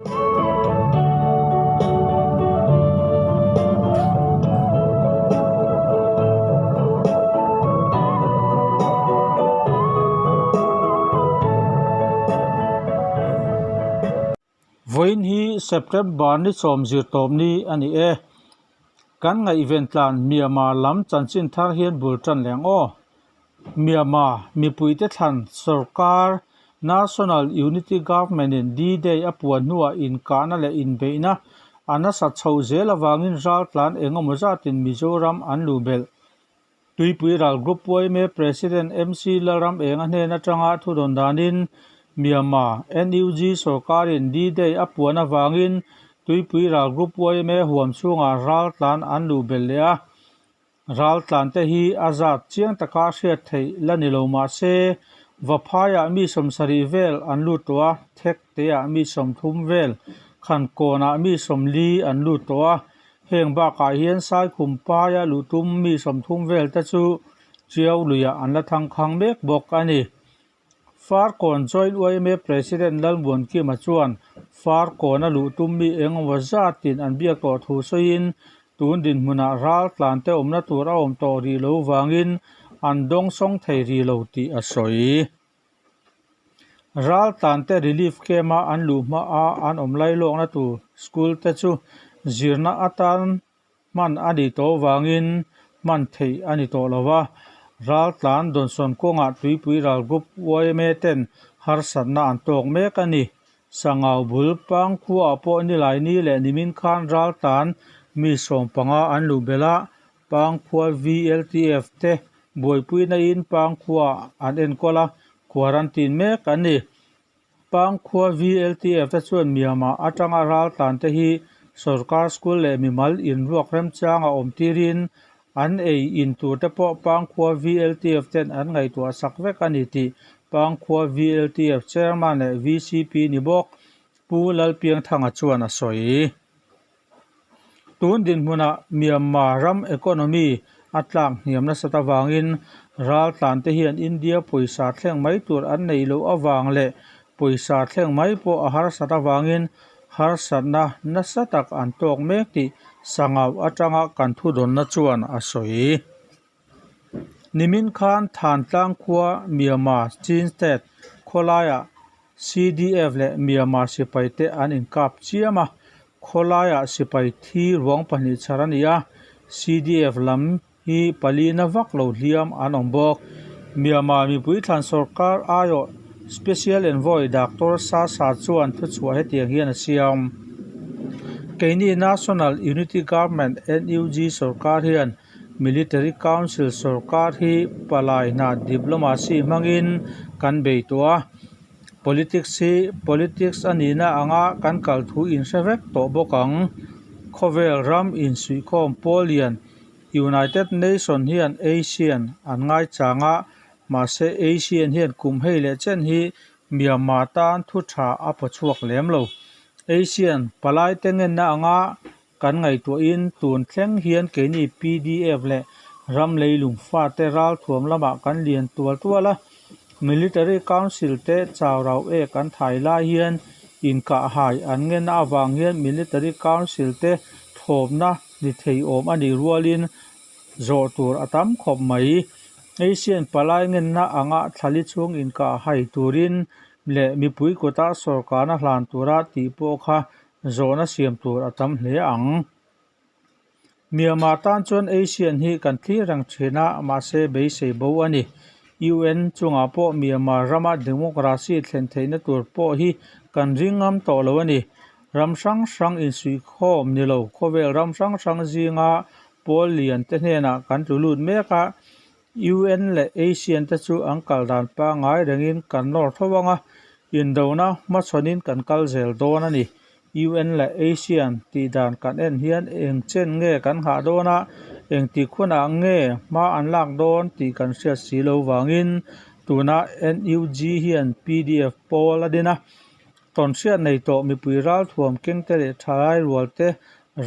Vawiin hi September ni sawm zir tawp ni a ni e. Kan ngaihven tlan Myanmar lam chanchin thar hian bul tan leh ang aw. Myanmar mipuite thlan sorkar National Unity Government in D-Day a puan hnuah inkahna leh inbeihna a nasat chhoh zel avangin raltlan engemaw zatin Mizoram an luh belh. Tuipui ral Group yma President MC Lalram Enga hnen atanga thudawn danin Myanmar NUG sorkarin D-Day a puan avangin Tuipui ral Group yma huam chhungah raltlan an luh belh leh a. Raltlante hi a zat chiang taka hriat theih la ni lo mah se, Vaphaiah mi sawmsarih vel an lut tawh a, Thekteah mi 30 vel, Khankawnah mi 40 an lut tawh a. Heng bakah hian Saikhum paia luhtum mi 30 vel te chu Tiau luiah an la thangkhang mek bawk a ni. Farkawn Joint yma President Lalmuankima chuan Farkawna luh tum mi eng emaw zatin an biak tawh thu sawiin tun dinhmunah ral tlante awmna tur a awm tawh rih lo vangin an dawng sawng thei rih lo tih a sawi. Ral tlante relief camp-a an luh hmaa an awm lailawkna tur school te chu zirna atan Hman a nih tawh vangin hman theih a ni tawh lo va, raltlan dawnsawn kawngah tuipui ral group yma ten harsatna an tawk mek a ni. Sangau bul Pangkhuaah pawh Nilaini leh nimin khan raltlan mi 15 an luh belh a, Pangkhua VLTF te buaipuina in Pangkhuaah an enkawl a, quarantine mek an ni. Pangkhua VLTF te chuan Myanmar atanga raltlan te hi sorkar school leh mimal inruak remchanga awm tirin an ei in tur te pawh Pangkhua VLTF ten an ngaihtuah sak vek a ni tih Pangkhua VLTF Chairman leh VCP ni bawk Pu Lalpiangthanga chuan a sawi. Tun dinhmunah Myanmar ram economy a tlak hniam nasat avangin raltlante hian India pawisa thleng mai tur an neih loh avang leh pawisa thleng mai pawh a harsat avangin harsatna nasa tak an tawk mek tih Sangau atanga kan thudawnna chuan a sawi. Nimin khan Thantlang khua Myanmar Chin State khawlaiah CDF leh Myanmar sipai te an inkap chiam a, khawlaiah sipai thi ruang pahnih chhar a ni a, CDF lam hi palina vak lo hliam an awm bawk. Myanmar mipui thlan sorkar aiawh Special Envoy Doctor Sasa chuan thuchhuah hetiang hian a siam. Keini National Unity Government, NUG, sorkar hian Military Council sorkar hi palai hna diplomacy hmangin kan bei tawh a, politics hi politics a nihna anga kan kal thu inhre vek tawh bawk ang. Khawvel ram insuihkhawm pawl lian United Nation hian Asian an ngaichang a, mahse Asian hian kum hei leh chen hi Myanmar tan thu tha a paw chhuak lem lo. Asian palai te ngenna anga Kan ngaihtuahin tun thleng hian keini pdf leh ram leilung fate ralthuam lamah kan lian tual tual a, Military Council te chau rau ek an thai lai hian inkahhai an ngenna avang hian Military Council te thlawpna ni thei awm a nih rualin zawh tur a tam khawp mai. Asian palai ngenna anga thlali chhung inkahhai turin leh mipui kuta sawrkarna hlan tura tih pawh kha Zawhna siam tur a tam hle ang. Myanmar tan chuan Asian hi kan thlir reng thin a, mahse beisei bo a ni. UN chungah pawh Myanmar rama democracy thlen theihna tur pawh hi kan ring ngam tawh lo a ni. Ram hrang hrang insuihkhawm ni lo khawvel ram hrang hrang zinga pawl lian te hnenah kan tlu lut mek a, UN leh Asian te chu an kal dan pangngai rengin kan nawr tho ang a, indona hmachhawnin kan kal zel dawn a ni. UN leh Asian tih dan kan en hian eng chen nge kan nghah dawn a, engtik hunah nge hma an lak dawn tih kan hriat si lo vangin tuna NUG hian pdf pawl a din a, tawnhriat nei tawh mipui ralthuam kengte leh thalai rualte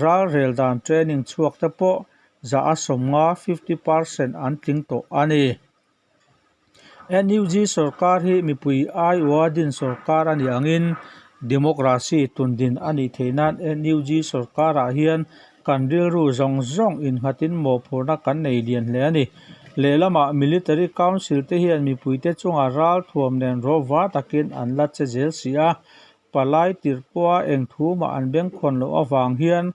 ralrel dan training chhuak te pawh Za a 50, 50%, an tling tawh a ni. NUG sorkar hi mipui aiawha din sorkar a nih angin Democracy tundin a nih theih nan NUG sorkarah hian kan rilru zawng zawng innghatin mawhphurhna kan nei lian hle a ni. Lehlamah Military Council te hian mipuite chunga ralthuam nen rawva takin an la che zel si a, palai tirh pawha eng thu mah an bengkhawn loh avang hian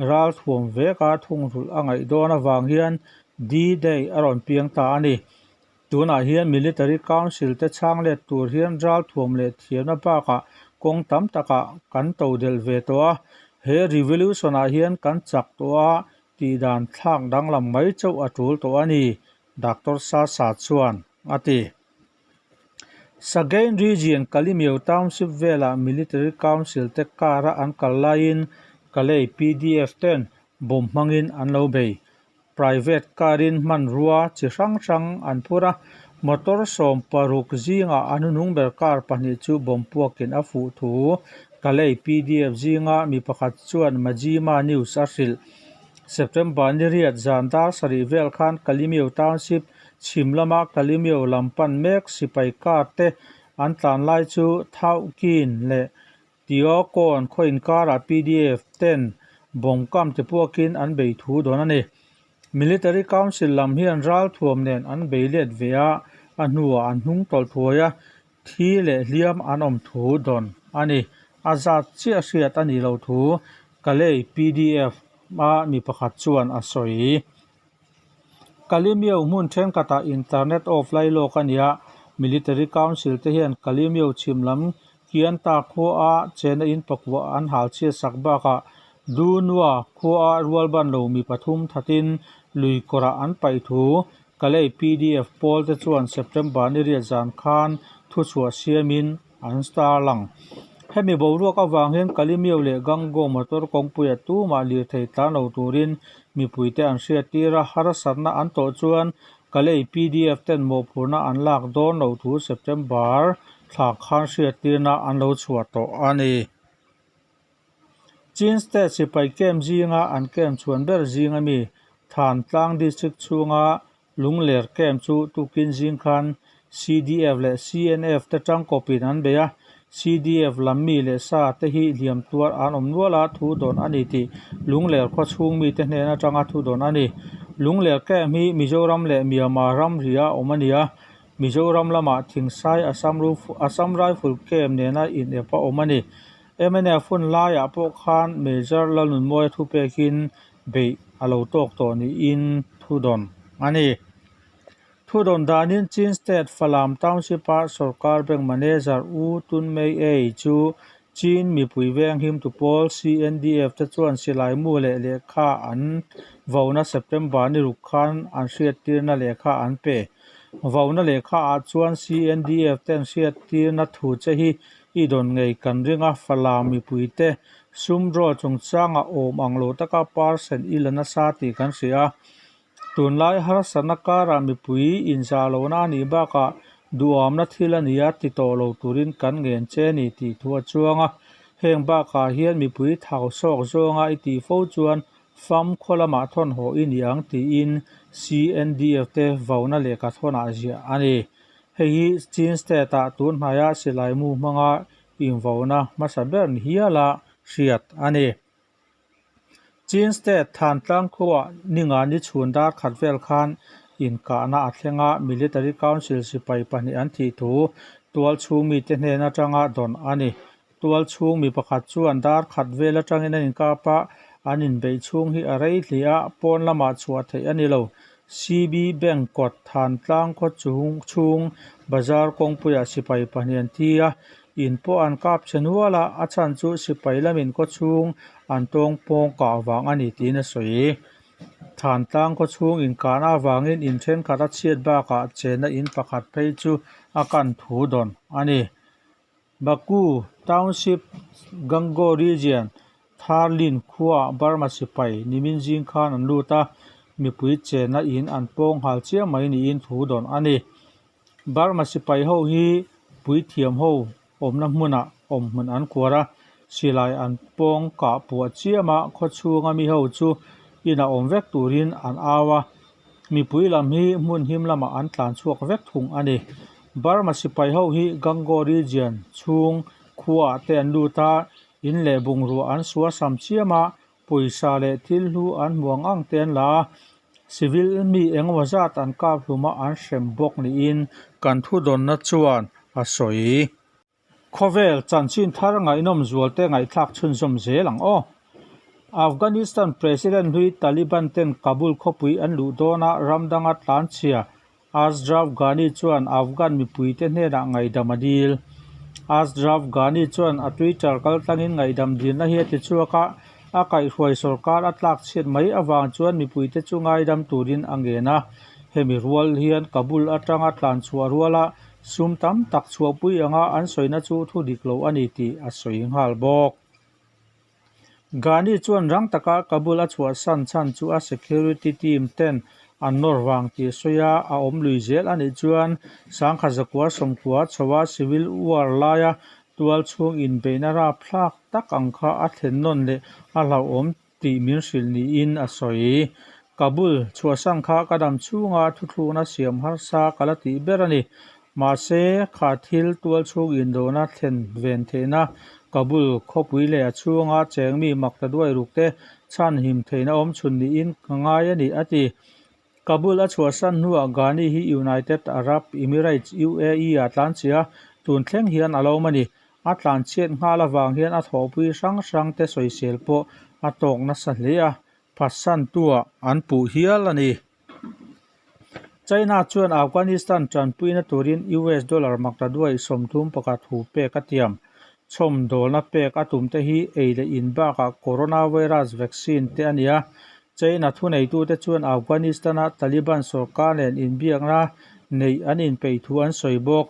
ralthuam veka thungrulh a ngaih dawn avang hian D-Day a rawn piang ta a ni. Tunah hian Military Council te chhang let tur hian ralthuam leh thiamna bakah kawng tam takah kan todelh ve tawh a, he revolution ah hian kan chak tawh a tih dan thlak danglam mai chauh a tul tawh a ni, Doctor Sasa chuan a ti. Sagaing Region Kalemyo Township velah Military Council te car-a an kal laiin Kalay PDF ten bomb hmangin an lo bei. Private car-in hmanrua chi hrang hrang an phur a, motor 16 zingah a hnuhnung ber car pahnih chu bomb puakin a fuh thu Kalay PDF zinga mi pakhat chuan Majima News a hrilh. September ni riat zan dar sarih vel khan Kalemyo Township chhim lama Kalemyo lam pan mek sipai car te an tlan lai chu Thauhkin leh Tiokawn khaw inkarah PDF ten bomb kam ti puakin an bei thu dawn a ni. Military Council lam hian ralthuam nen an bei let ve a, a hnuah an hnung tawlh thuai a, thi leh hliam an awm thu dawn a ni. A zat chiah hriat a nih loh thu Kalay PDF a mi pakhat chuan a sawi. Kalemyo hmun thenkhatah internet off lai lawk a ni a, Military Council te hian Kalemyo chhim lam Kianta khuaa chena in pakua an hal chhiat sak bakah Dunua khuaa rualban lo mi pathum thatin lui kawrah an paih thu Kalay PDF pawl te chuan September ni riat zan khan thuchhuah siamin an star lang. Hemi boruak avang hian Kalemyo leh Gangaw motor kawngpuia tumah lirthei tlan lo turin mipuite an hriattir a, harsatna an tawh chuan Kalay PDF ten mawhphurhna an lak dawn lo thu September thla khan hriattirna an lo chhuah tawh a ni. Chin State sipai camp zinga an camp chhuan ber zinga mi Thantlang District chhunga Lungler camp chu tukin zing khan CDF leh CNF te tangkawpin an bei a, CDF lam mi leh sa te hi hliam tuar an awm nual a, thu dawn a ni tih Lungler khaw chhung mite hnen atanga thu dawn a ni. Lungler camp hi Mizoram leh Myanmar ramri a awm a ni a, Mizoram lamah Thingsai Assam Rifle camp nena inep a awm a ni. Mnf hun laiah pawh khan Major Lalnunmawia thupekin beih a lo tawk tawh niin thudawn a ni. Thudawn danin Chin State Falam Township-a sorkar bank manager U Tun Mei Ei chu Chin mipui veng himtu pawl CNDF te chuan silai mu leh lehkha an vona September ni ruk khan an hriattirna lehkha an pe. Vona lehkha ah chuan CNDF ten hriattirna thu che hi I dawn ngei kan ring a, Falam mipuite sum draw chungchanga awm ang lo taka parsen i la nasa tih kan hria a. Tunlai harsatna karah mipui inzah lohna a nih bakah duhamna thil a ni a ti tawh lo turin kan ngen che a ni tih thu a chuang a. Heng bakah hian mipui thau sawk zawnga i tih fo chuan fam khaw lamah thawn haw i ni ang tiin CNDF te vauna lehkha thawnah ziah a ni. Hei hi Chin State-ah tun hnaia silai mu hmanga invauna hmasa ber ni hiala hriat a ni. Chin State Thantlang khuaah ninga ni chhun dar khat vel khan inkahna a thleng a, Military Council sipai pahnih an thih thu tual chhung mite hnen atanga dawn a ni. Tual chhung mi pakhat chuan dar khat vel atangin an inkap a, an inbeih chhung hi a rei hle a, pawn lamah chhuah theih a ni lo. CB Bank kawt Thantlang khaw chung chhung bazar kawngpuiah sipai pahnih an thi a, in pawh an kap chhe nual a, a chhan chu sipai lamin khaw chhung an tawng pawng kah vang a ni tiin a sawi. Thantlang khaw chhung inkahna avangin in thenkhat a chhiat bakah chenna in pakhat phei chu a kan thu dawn a ni. Baku Township, Gangaw Region, Tharlin khuaah Burma sipai nimin zing khan an lut a, mipui chenna in an pawng nghal chiang mai niin thu dawn a ni. Burma sipai ho hi puithiam ho awmna hmunah awm hmun an kuar a, silai an pawng kah puah chiam a, khaw chhunga mi ho chu inah awm vek turin an au a, mipui lam hi hmun him lamah an tlan chhuak vek thung a ni. Burma sipai ho hi Gangaw region chhung Khuaah te an lut a, in leh bungrua an suasam chiam a, pawisa leh thil hlu an hmu ang ang te an la a, civil mi engemaw zat an kap hlum a an hrem bawk niin kan thudawnna chuan a sawi. Khawvel chanchin thar ngaihnawm zual te ngaihthlak chhunzawm zel ang aw. Afghanistan President hlui Taliban ten Kabul khawpui an luh dawnah ram danga tlanchhia Ashraf Ghani chuan Afghan mipuite hnenah ngaihdam a dil. Ashraf Ghani chuan a Twitter kaltlangin ngaihdam dilna hi a ti chhuak a, a kaihhruai sorkar a tlak chhiat mai avang chuan mipuite chu ngaidam turin a ngen a. Hemi rual hian Kabul atanga tlanchhuah ruala Sum tam tak chhuahpui anga an sawina chu thu dik lo a ni tih a sawi nghal bawk. Ghani chuan rang taka Kabul a chhuahsan chhan chu a security team ten an nawr vang tih sawi a, a awm lui zel a nih chuan sangkhat zakua sawmkua chhoa civil war laia tual chhung inbeihna rapthlak tak ang kha a thlen nawn leh a hlauhawm tih min hrilh niin a sawi. Kabul chhuahsan kha ka dam chhunga thuthlukna siam harsa ka la tih ber a ni. Mahse, kha thil tual chhung indona thlen ven theihna Kabul khawpui leh a chhunga cheng mi makta duai rukte chhanhim theihna awm chhun niin ka ngai a ni, a ti. Kabul a chhuahsan hnuah Ghani hi United Arab Emirates, UAE, ah tlanchhia a, tun thleng hian a lawm a ni. A tlanchhiat nghal avang hian a thawhpui hrang hrang te sawisel pawh a tawk nasa hle a, phatsantuah an puh hial a ni. China chuan Afghanistan tanpuina turin US dollar maktaduai 31 hu pek a tiam. Chhawmdawlna pek a tum te hi ei leh in bakah coronavirus vaccine te a ni a, China thuneitute chuan Afghanistan-a Taliban sorkar nen inbiakna neih an inpeih thu an sawi bawk.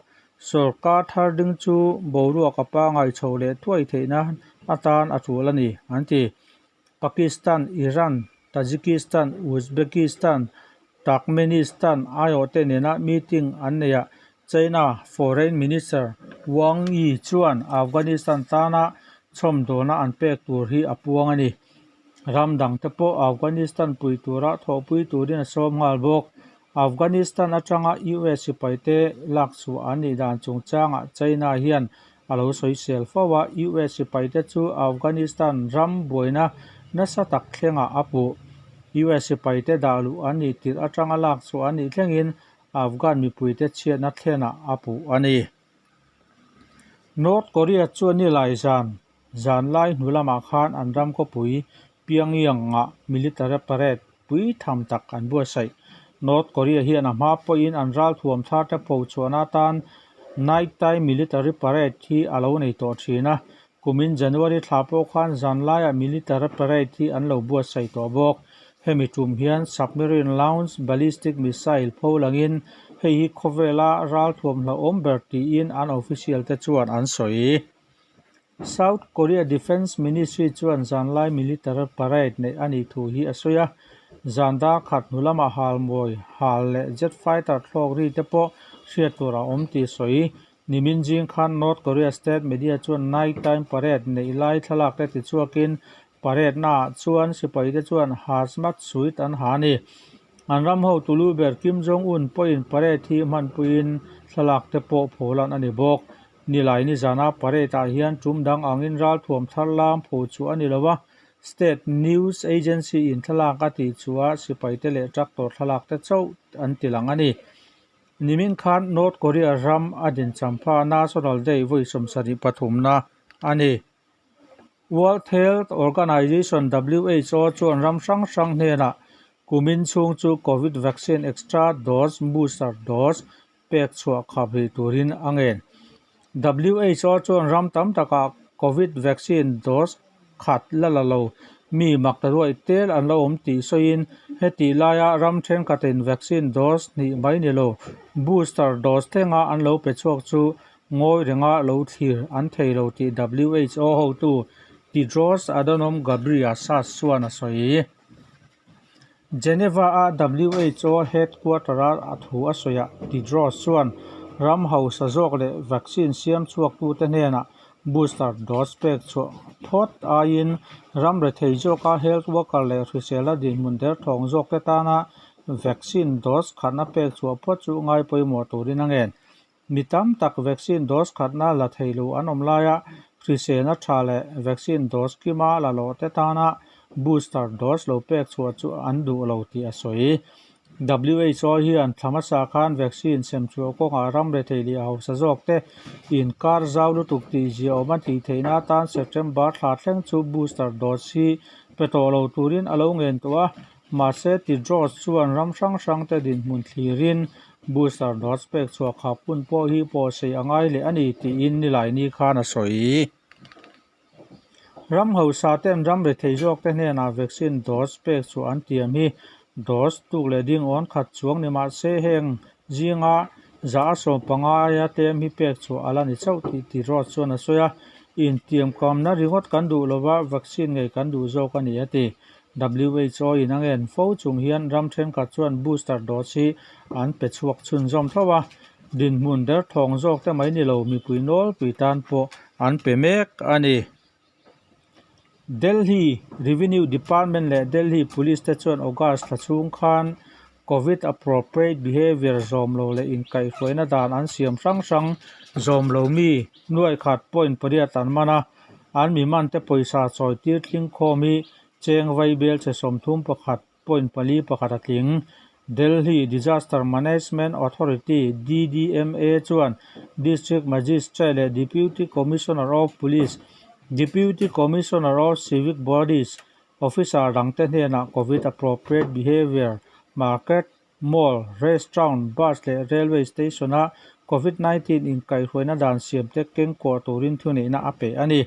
Sorkar thar ding chu boruak a pangai chho leh thuai theihna atan a tul a ni, an ti. Pakistan, Iran, Tajikistan, Uzbekistan, Turkmenistan aiawhte nena meeting an neihah China Foreign Minister Wang Yi chuan Afghanistan tana chhawmdawlna an pek tur hi a puang a ni. Ram dangte pawh Afghanistan pui tura thawhpui turin a sawm nghal bawk. Afghanistan atanga US sipaite lakchhuah an nih dan chungchangah China hian a lo sawisel fo a, US sipaite chu Afghanistan ram buaina nasa tak thlengah a puh. US sipaite dah luh an nih tirh atanga lakchhuah an nih thlengin Afghan mipuite chhiatna thlenah a puh a ni. North Korea chuan nilai zan Zanlai hnu lamah khan an ram khawpui Pyongyang-ah military parade pui tham tak an buatsaih. North Korea hian a hma pawhin an ralthuam tharte phochhuahna atan night time military parade hi a lo nei tawh thin a. Kumin January thla pawh khan zanlaiah military parade hi an lo buatsaih tawh bawk. Hemi tum hian submarine launch ballistic missile pho langin hei hi khawvela ralthuam hlauhawm ber tiin an official te chuan an sawi. South Korea Defence Ministry chuan zanlai military parade neih a nih thu hi a sawi a, zan dar khat hnu lamah halmawi hal leh jet fighter thlawk ri te pawh hriat tur a awm tih sawi. Nimin zing khan North Korea state media chuan night time parade neih lai thlalak te tichhuakin parade naah chuan sipai te chuan hazmat suit an ha a ni. An ram hotu lu ber Kim Jong Un pawhin parade hi hmanpuiin thlalak te pawh pholan a ni bawk. Nilai nizana parade ah hian tum dang angin ralthuam thar lam pho chu a ni lo a, State News Agency in thlalak a tih chu a sipaite leh tractor thlalak te chauh an ti lang a ni. Nimin khan North Korea ram a dinchampha National Day vawi 73na a ni. World Health Organization, who, chuan ram hrang hrang hnenah kumin chhung chu Covid vaccine extra dose, booster dose, pek chhuah khap rih turin a ngen. Who chuan ram tam takah Covid vaccine dose khat la la lo mi mak ta ruaih tel an lo awm tih sawiin hetih laia ram thenkhatin vaccine dose hnih mai ni lo booster dose thlenga an lo pe chhuak chu Ngawi renga lo thlir an thei lo tih who hotu Tedros Adhanom Ghebreyesus chuan a sawi. Geneva-a who headquarter-a a thu a sawiah Tedros chuan ram hausa zawk leh vaccine siam chhuaktute hnenah booster dose pek chhuah phawt aiin ram rethei zawka health worker leh hriselna dinhmun derthawng zawkte tana vaccine dose khatna pek chhuah phawt chu ngai pawimawh turin a ngen. Mi tam tak vaccine dose khatna la thei lo an awm laia hriselna tha leh vaccine dose kima la loh te tana booster dose lo pek chhuah chu an duh lo tih a sawi. WHO hian thla hmasa khan vaccine sem chhuah kawngah ram rethei leh hausa zawk te inkar zau lutuk tih ziaawm a tih theihna atan September thla thleng chu booster dose hi pe tawh lo turin a lo ngen tawh a, mahse Tedros chuan ram hrang hrang te dinhmun thlirin booster dose pek chhuah khap hun pawh hi pawhsei a ngai leh a ni tiin Nilaini khan a sawi. Ram hausa ten ram rethei zawk te hnenah vaccine dose pek chu an tiam hi dose tuk leh ding awn khat chuang ni mah se heng zinga za a 15 aia tlem hi pek chhuah a la ni chauh tih Tedros chuan a sawi a, Intiamkamna ringawt kan duh lova vaccine ngei kan duh zawk a ni a ti. WHO in a ngen fo chung hian ram thenkhat chuan booster dose hi an pe chhuak chhunzawm tho a, dinhmun derthawng zawk te mai ni lo mipui nawlpui tan pawh an pe mek a ni. Delhi Revenue Department leh Delhi Police te chuan August thla chhung khan Covid Appropriate Behaviour zawm lo leh inkaihhruaina dan an siam hrang hrang zawm lo mi nuai khat point pariat an man a, an mi man te pawisa chawi tir tling khawm hi cheng vai bel che 31 point pali pakhat a tling. Delhi Disaster Management Authority, DDMA, chuan District Magistrate leh Deputy Commissioner of Police, Deputy Commissioner of Civic Bodies, Officer dangte hnenah Covid Appropriate Behaviour, Market, Mall, Restaurant, Bus leh Railway Station-a Covid 19 inkaihhruaina dan siamte kengkuah turin thuneihna a pe a ni.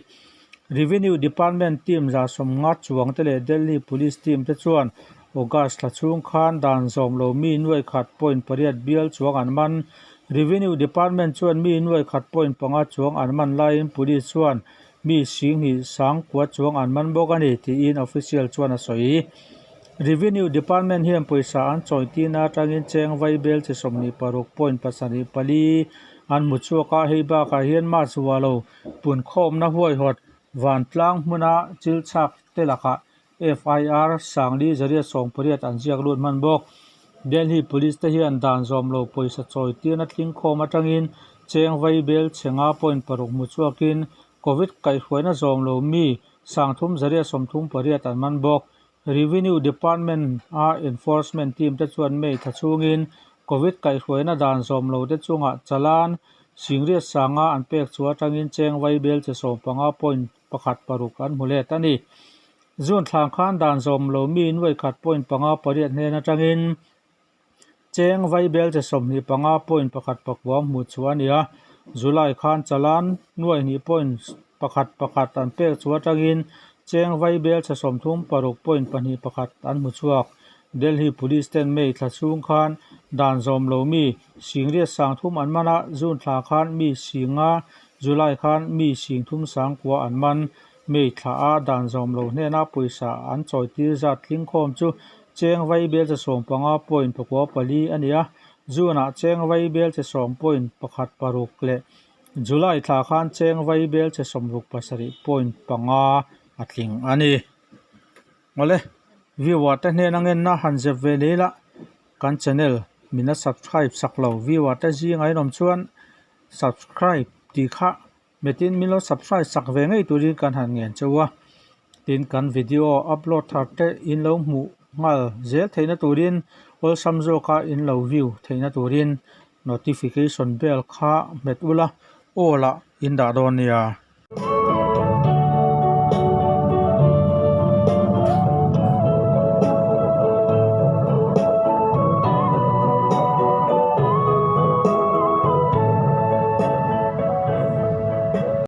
Revenue Department team 150 chuangte leh Delhi Police team te chuan August thla chhung khan dan zawm lo mi nuai khat point pariat bial chuang an man. Revenue Department chuan mi nuai khat point panga chuang an man laiin Police chuan mi 10,000 sangkua chuang an man bawk a ni tiin official chuan a sawi. Revenue Department hian pawisa an chawi tina atangin cheng vai bel chi 26 point pasarih pali an hmu chhuak a, hei bakah hian mask vua lo punkhawmna huaihawt vantlang hmuna chil chhak te lakah FIR 4,880 an ziak lut hman bawk. Delhi Police te hian dan zawm lo pawisa chawi tirna tling khawm atangin cheng vai bel chhe nga point paruk hmu chhuakin Covid kaihhruaina zawm lo mi 3,338 an man bawk. Revenue Department a enforcement team te chuan May thla chhungin Covid kaihhruaina dan zawm lo te chungah chalan 8,100 an pek chu atangin cheng vai bel che 15 point pakhat paruk an hmu let a ni. June thlang khan dan zawm lo mi nuai khat point panga pariat hnen atangin cheng vai bel che 25 point pakhat pakua hmuh chu a ni a. July khan chalan nuai hnih point pakhat pakhat an pek chu atangin cheng vai bel che 36 point pahnih pakhat an hmu chhuak. Delhi Police ten May thla chhung khan dan zawm lo mi 8,300 an man a, June thla khan mi 5,000, July khan mi 3,900 an man. May thla a dan zawm lo hnena pawisa an chawi tir zat tling khawm chu cheng vai bel che 15 point pakua pali a ni a, June ah cheng vai bel che sawm point pakhat paruk leh July thla khan cheng vai bel che 67 point panga a tling a ni. Awle, viewer te hnena ngenna han zep ve leh ila, kan channel min a subscribe sak lo viewer te zingah in awm chuan subscribe tih kha metin min lo subscribe sak ve ngei turin kan han ngen cheu a, tin kan video upload thar te in lo hmuh nghal zel theihna turin awlsam zawka in lo view theihna turin notification bell kha hmet ula all ah in dah dawn nia.